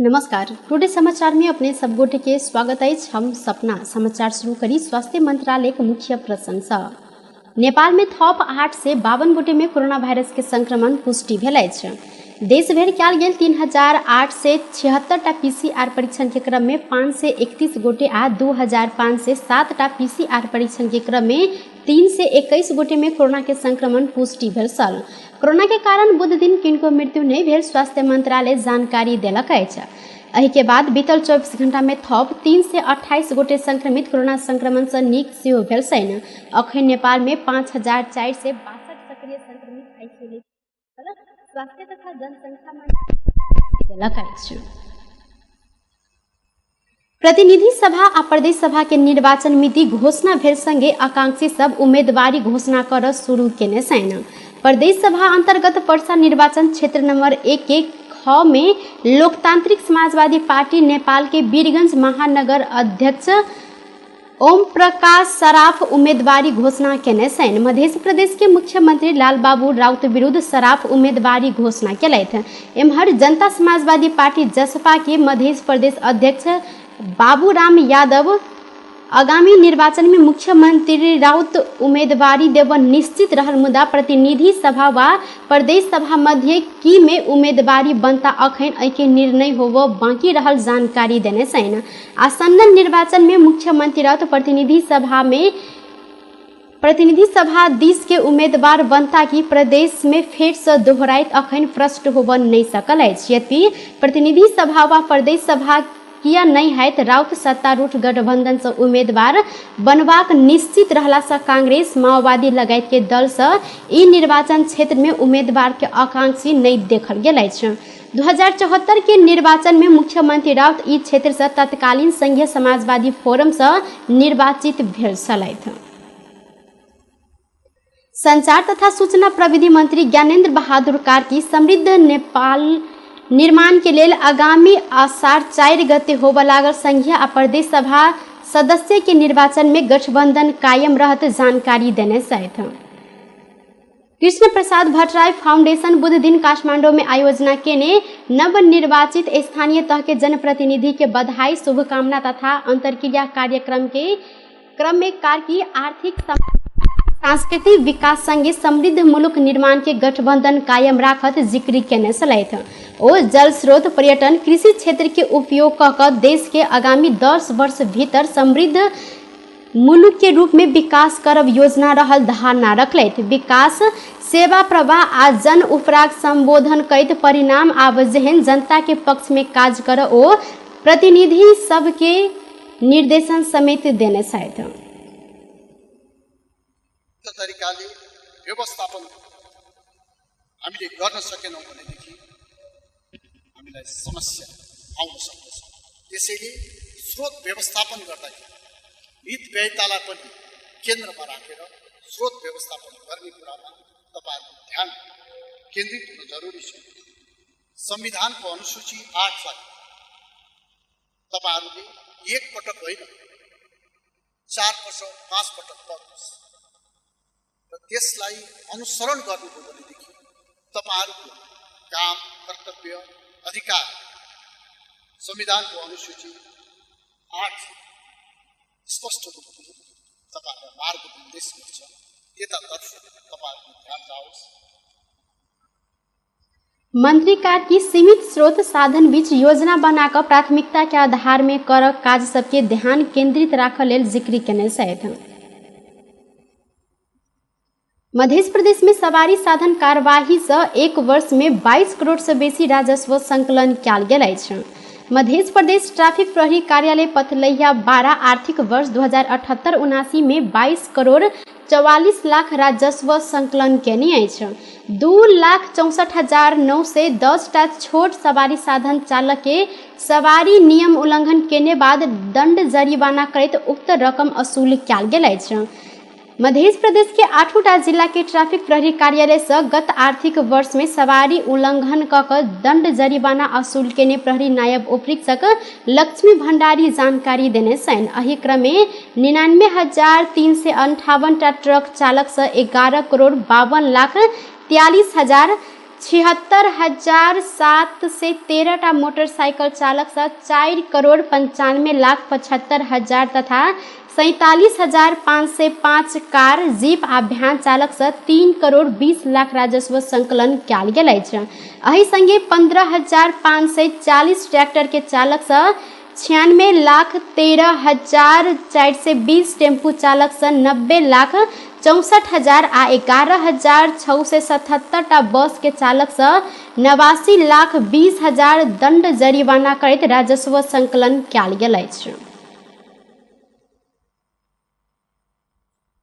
नमस्कार, टुडे समाचार में अपने सब गोटे के स्वागत अछि। हम सपना समाचार शुरू करी स्वास्थ्य मंत्रालय के मुख्य प्रश्न सँ। नेपाल में थप 852 गोटे में कोरोना वायरस के संक्रमण पुष्टि भेल अछि। देश भरि कयल गेल 3876 टा पीसीआर परीक्षण के क्रम में 531 गोटे आ 2507 टा पीसीआर परीक्षण के क्रम में 321 गोटे में कोरोना के संक्रमण पुष्टि भेल छल। कोरोना के कारण बुध दिन किनको मृत्यु नहि भेल स्वास्थ्य मंत्रालय जानकारी देलक अछि। एहि के बाद बीतल 24 घंटा में थप 328 गोटे संक्रमित कोरोना संक्रमण से नीक सेहो भेल छनि। अखन नेपाल में 5462 सक्रिय संक्रमित आइसोलेशन स्वास्थ्य तथा जनसंख्या मंत्रालय देलक अछि। प्रतिनिधि सभा आ प्रदेश सभा के निर्वाचन मिति घोषणा भेल संगे आकांक्षी सब उम्मीदवारी घोषणा कर शुरू केने छनि। प्रदेश सभा अंतर्गत परसा निर्वाचन क्षेत्र नंबर 1 के ख में लोकतांत्रिक समाजवादी पार्टी नेपाल के वीरगंज महानगर अध्यक्ष ओम प्रकाश सराफ उम्मीदवारी घोषणा केने छनि। मध्य प्रदेश के मुख्यमंत्री लालबाबू राउत विरुद्ध सराफ उम्मीदवारी घोषणा केलथि। एम्हर जनता समाजवादी पार्टी जसपा के मध्य प्रदेश अध्यक्ष बाबूराम यादव आगामी निर्वाचन में मुख्यमंत्री राउत उम्मीदवारी देब निश्चित रहल, मुदा प्रतिनिधि सभा वा प्रदेश सभा मध्य की में उम्मीदवारी बनता अखन एहि के निर्णय होब बाकी रहल जानकारी देने छनि। आसन्न निर्वाचन में मुख्यमंत्री राउत प्रतिनिधि सभा में प्रतिनिधि सभा दिस के उम्मीदवार बनता कि प्रदेश में फेर से दोहराइत अखन प्रश्न होब नहीं सकल अछि। यद्यपि प्रतिनिधि सभा वा प्रदेश सभा किया नहीं हैत, राउत सत्तारूढ़ गठबंधन से उम्मीदवार बनबाक निश्चित रहला से कांग्रेस माओवादी लगायत के दल से ई निर्वाचन क्षेत्र में उम्मीदवार के आकांक्षी नहीं देखल गेल अछि। 2074 के निर्वाचन में मुख्यमंत्री राउत ई क्षेत्र से तत्कालीन संघीय समाजवादी फोरम से निर्वाचित भेल छलथि। संचार तथा सूचना प्रविधि मंत्री ज्ञानेन्द्र बहादुर कार्की समृद्ध नेपाल निर्माण के लेल आगामी आषाढ़ 4 गते होबय लागल संघीय आ प्रदेश सभा सदस्य के निर्वाचन में गठबंधन कायम रहत जानकारी देने छथि। कृष्ण प्रसाद भट्टराई फाउंडेशन बुध दिन काठमांडू में आयोजना केने नवनिर्वाचित स्थानीय तह के जनप्रतिनिधि के बधाई शुभकामना तथा अंतर्क्रिया कार्यक्रम के क्रम में कार्की आर्थिक सांस्कृतिक विकास संगे समृद्ध मुलुक निर्माण के गठबंधन कायम राखत जिक्र केने छलथि। ओ जल स्रोत पर्यटन कृषि क्षेत्र के उपयोग क कऽ देश के आगामी 10 वर्ष भीतर समृद्ध मुलुक के रूप में विकास करब योजना रहल धारणा रखलथि। विकास सेवा प्रवाह आ जन उपराग संबोधन करैत परिणाम आब जेहन जनता के पक्ष में काज कर ओ प्रतिनिधि सबके निर्देशन समेत देने छथि। तरिकाले व्यवस्थापन हामीले गर्न सकेनौँ भनेदेखि हामीलाई समस्या आउन सक्दछ। त्यसैले स्रोत व्यवस्थापन गर्दाखेरि मितव्ययितालाई पनि केन्द्रमा राखेर स्रोत व्यवस्थापन गर्ने कुरामा तपाईँहरूको ध्यान केन्द्रित हुन जरुरी छ। संविधानको अनुसूची 8लाई तपाईँहरूले एक पटक होइन 4 पटक 5 पटक पढ्नुहोस् र त्यसलाई अनुसरण गर्नुभयो भनेदेखि तपाईँहरूको काम कर्तव्य अधिकार संविधानको अनुसूची 8 स्पष्ट रूपले तपाईँहरूलाई मार्ग निर्देश गर्छ। त्यतातर्फ तपाईँहरूको ध्यान जाओस्। मंत्री कार्की सीमित स्रोत साधन बीच योजना बनाकऽ प्राथमिकता के आधार में कर काज सबके ध्यान केंद्रित राखऽ लेल जिक्र केने छथि। मध्य प्रदेश में सवारी साधन कार्यवाही से एक वर्ष में 22 करोड़ से बेसी राजस्व संकलन कयल गेल अछि। मध्य प्रदेश ट्रैफिक प्रहरी कार्यालय पथलैया 12 आर्थिक वर्ष 2078-79 में 22 करोड़ 44 लाख राजस्व संकलन केने अछि। 2,64,910 टा छोट सवारी साधन चालक के सवारी नियम उल्लंघन केने बाद दंड जरिमाना करैत उक्त रकम वसूल कयल गेल अछि। मध्य प्रदेश के 8टा जिला के ट्रैफिक प्रहरी कार्यालय से गत आर्थिक वर्ष में सवारी उल्लंघन क कऽ दंड जरिमाना वसूल केने प्रहरी नायब उपरीक्षक लक्ष्मी भंडारी जानकारी देने छनि। एहि क्रम में 99,358 टा ट्रक चालक से 11 करोड़ 52 लाख 43 हजार 76,713 टा मोटरसाइकिल चालक सँ 4,95,75,000 तथा 47,505 कार, जीप आ भ्यान चालक सँ 3 करोड़ 20 लाख राजस्व संकलन कयल गेल अछि। एहि संगे 15,540 ट्रैक्टर के चालक सँ 96,13,420, टेम्पू चालक सँ 90,64,000 आ 11,677 टा बस के चालक सँ 89,20,000 दंड जरिमाना करैत राजस्व संकलन कयल गेल अछि।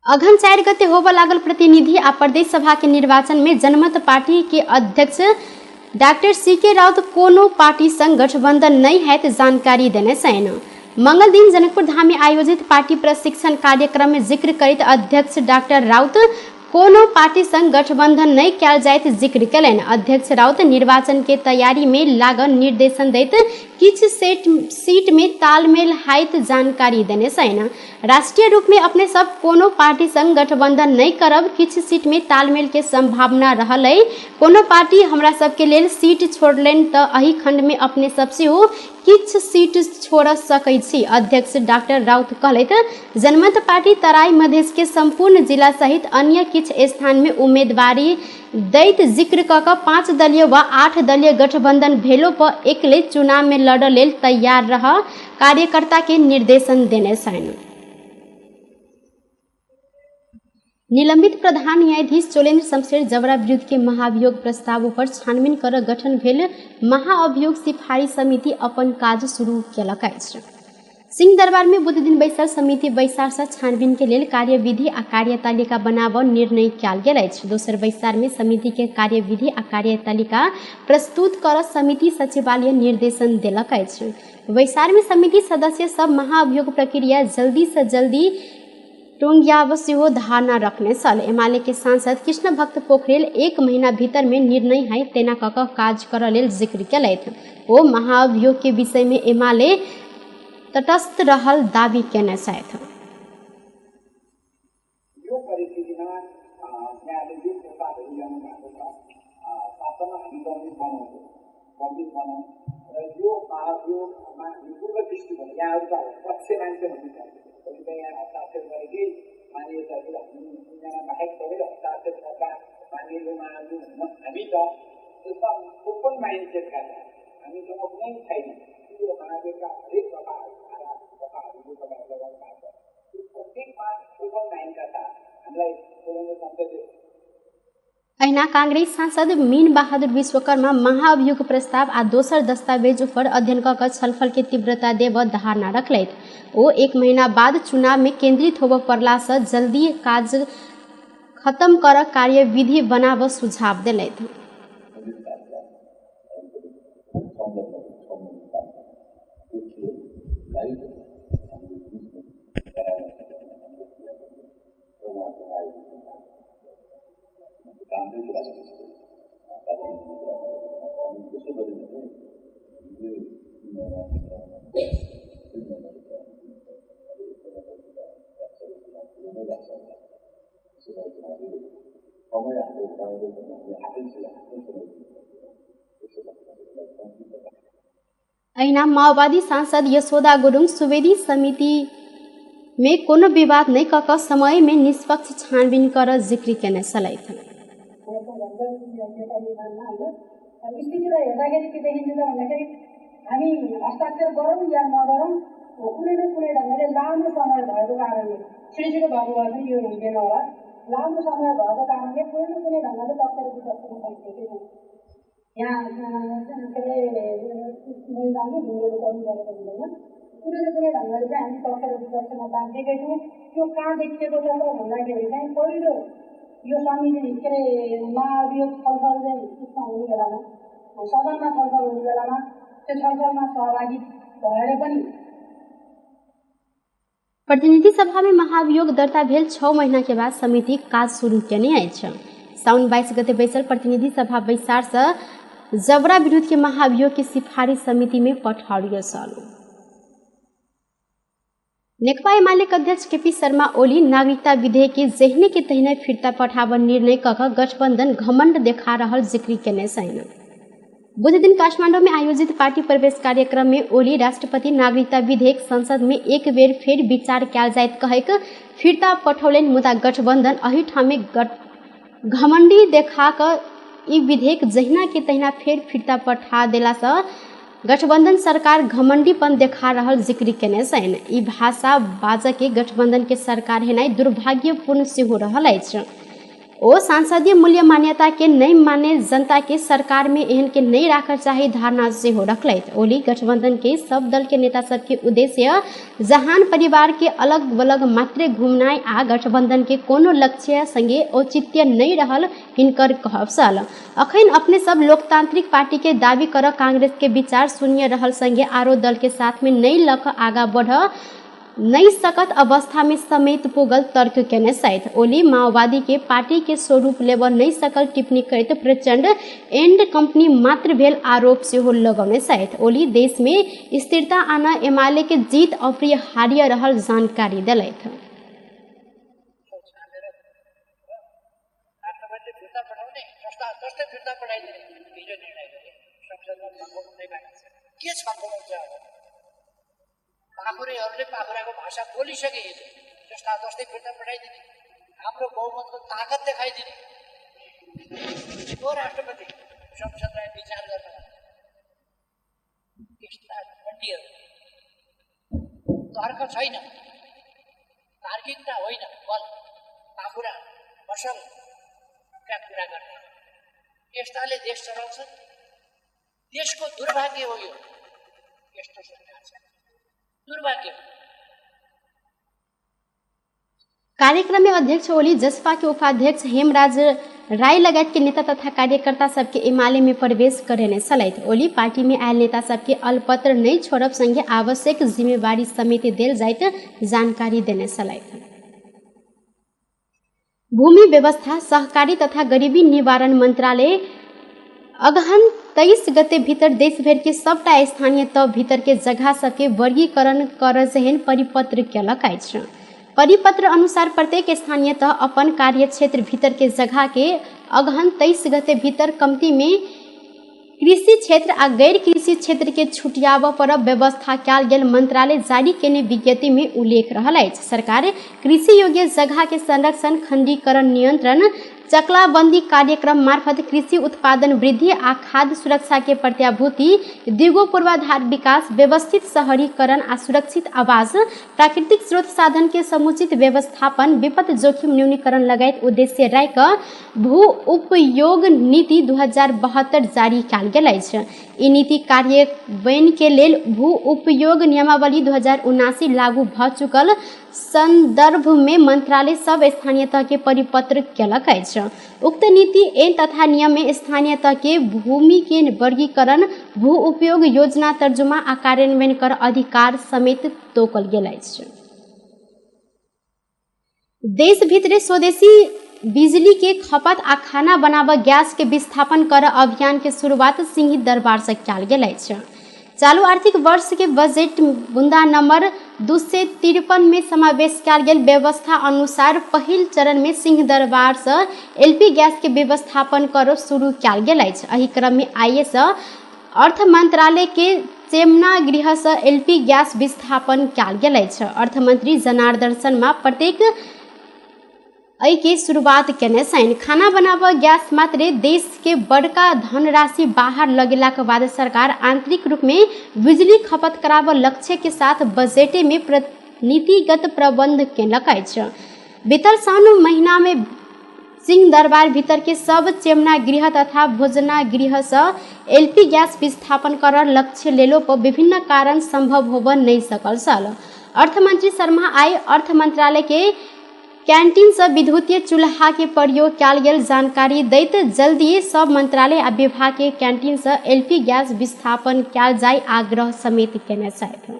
अघन 4 गते होबऽ लागल प्रतिनिधि आ प्रदेश सभा के निर्वाचन में जनमत पार्टी के अध्यक्ष डॉक्टर सी के राउत कोनो पार्टी संग गठबंधन नहीं हैत जानकारी देने छनि। मंगल दिन जनकपुर धाम में आयोजित पार्टी प्रशिक्षण कार्यक्रम में जिक्र करैत अध्यक्ष डॉक्टर राउत कोनो पार्टी संग गठबंधन नहीं कयल जाइत जिक्र कयलनि। अध्यक्ष राउत निर्वाचन के तैयारी में लागल निर्देशन दैत किछु सीट में तालमेल हैत जानकारी देने छनि। राष्ट्रीय रूप में अपने सब कोनो पार्टी संग गठबंधन नहीं करब, किछु सीट में तालमेल के संभावना रहल अइ। कोनो पार्टी हमरा सबके लेल सीट छोड़लनि तऽ एहि खंड में अपने सब सेहो किछु सीट छोड़ सकै छी, अध्यक्ष डॉक्टर राउत कहलथि। जनमत पार्टी तराई मधेश के संपूर्ण जिला सहित अन्य किछु स्थान में उम्मीदवारी दैत जिक्र कऽ कऽ 5 दलीय वा 8 दलीय गठबंधन भेलो पर एकले चुनाव में लड़ऽ लेल तैयार रह कार्यकर्ता के निर्देशन देने छनि। निलंबित प्रधान न्यायाधीश चोलेन्द्र शमशेर जबरा विरुद्ध के महाभियोग प्रस्ताव पर छानबीन कर गठन भेल महाअभियोग सिफारिश समिति अपन काज शुरू केलक अछि। सिंह दरबार में बुध दिन बैसल समिति बैसार से छानबीन के लेल कार्यविधि आ कार्यतालिका बनाबऽ निर्णय कयल गेल अछि। दोसर बैसार में समिति के कार्यविधि आ कार्यतालिका प्रस्तुत कर समिति सचिवालय निर्देशन देलक अछि। बैसार में समिति सदस्य सब महाअभियोग प्रक्रिया जल्दी से जल्दी टोंगियाब सेहो धारणा रखने छल। एमाले के सांसद कृष्ण भक्त पोखरेल 1 महीना भीतर में निर्णय है तेना कऽ कऽ काज करऽ लेल जिक्र केलथि। ओ महाअभियोग के विषय में एमाले तटस्थ रहल दावी केने छथि। यो परिस्थितिमा यहाँले यो प्रस्तावहरू ल्याउनु भएको छ। वास्तवमा हामी गम्भीर बनाउँछौँ, गम्भीर बनाउँ र यो महाअभियोगमा हामी पूर्व दृष्टि भने यहाँहरू त पक्ष मान्छे हुनुहुन्छ। कहिले यहाँ हस्ताक्षर गरेकै माननीय सचिव, हामी तिनजना बाहेक सबैले हस्ताक्षर गर्दा माननीय महाअभियोग हुन हामी त त्यसमा ओपन माइन्डसेटका छ, हामीसँग कुनै छैन। यो महाअभियोगका हरेक दफाहरू, धारा दफाहरू तपाईँहरू लगाउनु भएको छ, त्यो प्रत्येकमा ओपन माइन्डका साथ हामीलाई चोलेन्द्र शमशेरले। अहिना कांग्रेस सांसद मीन बहादुर विश्वकर्मा महाअभियोग प्रस्ताव आ दोसर दस्तावेज पर अध्ययन कऽ कऽ छलफल के तीव्रता देब धारणा रखलथि। ओ 1 महीना बाद चुनाव में केंद्रित होबऽ पड़ला से जल्दी काज खत्म कर कार्यविधि बनाबऽ सुझाव देलथि। अहिना माओवादी सांसद यशोदा गुरुङ सुवेदी समिति में कोनो विवाद नहीं कऽ कऽ समय में निष्पक्ष छानबीन कर जिक्र केने छलथि। स्थितिलाई हेर्दाखेरि के देखिन्छ त भन्दाखेरि हामी हस्ताक्षर गरौँ या नगरौँ, कुनै न कुनै ढङ्गले लामो समय भएको कारणले, छिटो छिटो भएको भए पनि यो हुँदैन होला, लामो समय भएको कारणले कुनै न कुनै ढङ्गले पक्ष र विपक्षमा फैलिएकै छ। यहाँ के अरे मैदानी ढुङ्गो लुकाउनु परेको हुँदैन। कुनै न कुनै ढङ्गले चाहिँ हामी पक्ष र विपक्षमा बाँधिएकै छौँ। त्यो कहाँ देखिएको छ त भन्दाखेरि चाहिँ पहिलो यो समिति के अरे महाअभियोग छलफल चाहिँ उसमा हुने बेलामा, सदनमा छलफल हुने बेलामा त्यो छलफलमा सहभागी भएर पनि। प्रतिनिधि सभा में महाअभियोग दर्ता भेल 6 महीना के बाद समिति काज शुरू केने अछि। साउन 22 गते बैसल प्रतिनिधि सभा बैसार से जबरा विरुद्ध के महाअभियोग के सिफारिश समिति में पठाओल छल। नेकपा एमाले अध्यक्ष केपी शर्मा ओली नागरिकता विधेयक के जहिने के तहिने फिर्ता पठाब निर्णय कऽ गठबंधन घमंड देखा रहल जिक्र केने छनि। बुधदिन काठमांडू में आयोजित पार्टी प्रवेश कार्यक्रम में ओली राष्ट्रपति नागरिकता विधेयक संसद में एक बेर फेर विचार कयल जाइत कहैक फिर्ता पठौलनि, मुदा गठबंधन एहिठामे घमंडी देखा कऽ ई विधेयक जहिना के तहिना फेर फिर्ता पठा देलासँ गठबंधन सरकार घमंडीपन देखा रहल जिक्र केने छनि। ई भाषा बाजऽ के गठबंधन के सरकार हेनाइ दुर्भाग्यपूर्ण सेहो रहल अछि। ओ सांसदीय मूल्य मान्यता के नहि माने जनता के सरकार में एहन के नहि राखऽ चाही धारणा सेहो रखलथि। ओली गठबंधन के सब दल के नेता सबके उद्देश्य जहान परिवार के अलग बलग मात्रे घुमनाइ आ गठबंधन के कोनो लक्ष्य संगे औचित्य नहि रहल हिनकर कहब छल। अखन अपने सब लोकतांत्रिक पार्टी के दावी कर कांग्रेस के विचार शून्य रहल संगे आरो दल के साथ में नहि लऽ कऽ आगा बढ़ नहि सकत अवस्था में समेत पुगल तर्क केने छथि। ओली माओवादी के पार्टी के स्वरूप लेबऽ नहि सकल टिप्पणी करैत प्रचंड एंड कंपनी मात्र भेल आरोप सेहो लगौने छथि। ओली देश में स्थिरता आना एमाले के जीत अपरिहार्य रहल जानकारी देलथि। राष्ट्रपतिले फिर्ता पठाउने प्रस्ताव जस्तै फिर्ता पठाइदिने हिजो निर्णय गरे, संसदमा छलफल हुँदै बाँकी छ। के छलफल हुन्छ अब? पाखुरेहरूले पाखुराको भाषा बोलिसके हिजो, जस्ता जस्तै फिर्ता पठाइदिने, हाम्रो बहुमतको ताकत देखाइदिने। को राष्ट्रपति संसदलाई विचार गर्न भन्छ? यस्ता मण्डीहरू तर्क छैन, तार्किकता होइन, बल पाखुरा मसलका कुरा गर्ने यस्ताले देश चलाउँछ। देशको दुर्भाग्य हो यो, यस्तो सरकार छ, दुर्भाग्य। कार्यक्रम में अध्यक्ष ओली जसपा के उपाध्यक्ष हेमराज राय लगायत के नेता तथा कार्यकर्ता सबके एमाले में प्रवेश करेने छलथि। ओली पार्टी में आयल नेता सबके अलपत्र नहि छोड़ब संगे आवश्यक जिम्मेवारी समेत देल जाइत जानकारी देने छलथि। भूमि व्यवस्था सहकारी तथा गरीबी निवारण मंत्रालय अगहन 23 गते भीतर देशभर के सबटा स्थानीय तह भीतर के जगह सबके वर्गीकरण कर जेहन परिपत्र केलक अछि। परिपत्र अनुसार प्रत्येक स्थानीय तह अपन कार्यक्षेत्र भीतर के जगह के अगहन 23 गते भीतर कमती में कृषि क्षेत्र आ गैर कृषि क्षेत्र के छुटियाबऽ पर व्यवस्था कयल गेल मंत्रालय जारी केने विज्ञप्ति में उल्लेख रहल अछि। सरकार कृषि योग्य जगह के संरक्षण, खंडीकरण नियंत्रण, चकलाबंदी कार्यक्रम मार्फत कृषि उत्पादन वृद्धि आ खाद्य सुरक्षा के प्रत्याभूति, दिगो पूर्वाधार विकास, व्यवस्थित शहरीकरण आ सुरक्षित आवास, प्राकृतिक स्रोत साधन के समुचित व्यवस्थापन, विपद जोखिम न्यूनीकरण लगायत उद्देश्य राखि कऽ भू उपयोग नीति 2072 जारी कयल गेल अछि। ई नीति कार्यान्वयन के लेल भू उपयोग नियमावली 2079 लागू भऽ चुकल संदर्भ में मंत्रालय सब स्थानीय तह के परिपत्र केलक अछि। उक्त नीति ऐन तथा नियम में स्थानीय तह के भूमि के वर्गीकरण, भू उपयोग योजना तर्जुमा आ कार्यान्वयन कर अधिकार समेत तोकल गेल अछि। देश भितरे स्वदेशी बिजली के खपत आ खाना बनाबऽ गैस के विस्थापन कर अभियान के शुरुआत सिंही दरबार से कयल गेल अछि। चालू आर्थिक वर्ष के बजट बुंदा नंबर 253 में समावेश कयल गेल व्यवस्था अनुसार पहिल चरण में सिंह दरबार से एलपी गैस के व्यवस्थापन करब शुरू कयल गेल अछि। एहि क्रम में आइए से अर्थ मंत्रालय के चेमना गृह से एलपी गैस विस्थापन कयल गेल अछि। अर्थमंत्री जनार्दन शर्मा प्रत्येक एहि के शुरुआत केने छनि। खाना बनाबऽ गैस मात्रे देश के बड़का धनराशि बाहर लगेलाक बाद सरकार आंतरिक रूप में बिजली खपत कराबऽ लक्ष्य के साथ बजटे में नीतिगत प्रबंध केलक अछि। बीतल साउन महीना में सिंह दरबार भीतर के सब चेमना गृह तथा भोजना गृह से एलपी गैस विस्थापन कर लक्ष्य लेलो पर विभिन्न कारण संभव होबऽ नहीं सकल छल। अर्थमंत्री शर्मा आइ अर्थ मंत्रालय के कैंटीन से विद्युतीय चूल्हा के प्रयोग कयल गेल जानकारी दैत जल्दी सब मंत्रालय आ विभाग के कैंटीन से एलपी गैस विस्थापन कयल जाय आग्रह समेत केने छथि।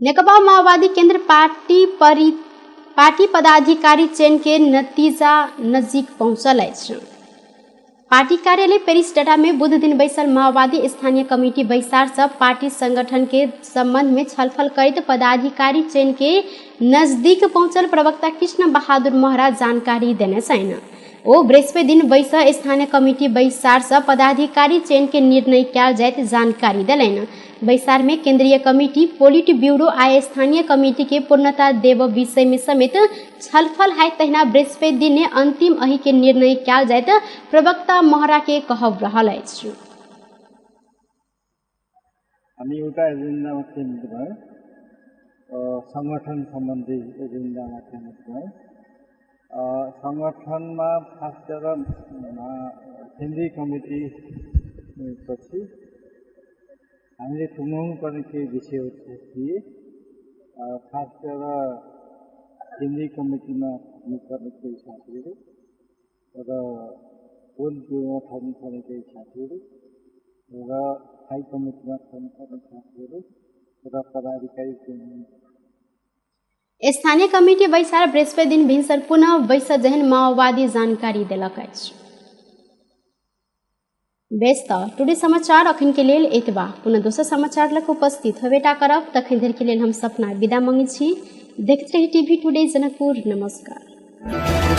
नेकपा माओवादी केंद्र पार्टी पदाधिकारी चयन के नतीजा नजीक पहुंचल अछि। पार्टी कार्यालय पेरिस डाटा में बुध दिन बैसल माओवादी स्थानीय कमिटी बैसार से पार्टी संगठन के संबंध में छलफल करैत पदाधिकारी चयन के नजदीक पहुंचल प्रवक्ता कृष्ण बहादुर महरा जानकारी देने छनि। ओ बृहस्पति दिन बैस स्थानीय कमिटी बैसार से पदाधिकारी चयन के निर्णय कयल जाइत जानकारी देलनि। बैसार में केंद्रीय कमिटी, पोलिट ब्यूरो आ स्थानीय कमिटी के पूर्णता देव विषय में समेत छलफल है। तहिना बृहस्पति दिन अंतिम अही के निर्णय कयल जाइत प्रवक्ता महरा के कहब रहल अछि। हामी एउटा एजेन्डामा केन्द्रित भयौँ, सङ्गठन सम्बन्धी एजेन्डामा केन्द्रित भयौँ। सङ्गठनमा खास गरेर केन्द्रीय कमिटी पछि हामीले टुङ्गाउनु पर्ने केही विषयहरू थिए। खास गरेर केन्द्रीय कमिटीमा थप्नुपर्ने केही साथीहरू र पोलिट ब्युरोमा थप्नुपर्ने केही साथीहरू र स्थायी कमिटीमा थप्नुपर्ने साथीहरू र पदाधिकारी। स्थानीय कमिटी बैसार बृहस्पति दिन भिनसर पुनः बैस जेहन माओवादी जानकारी देलक अछि। बेस त टुडे समाचार अखन के लेल एतबा। पुनः दोसर समाचार लग उपस्थित होबेटा करब, तखन धरि के लेल हम सपना विदा मंगै छी। देखैत रही टीवी टुडे जनकपुर। नमस्कार।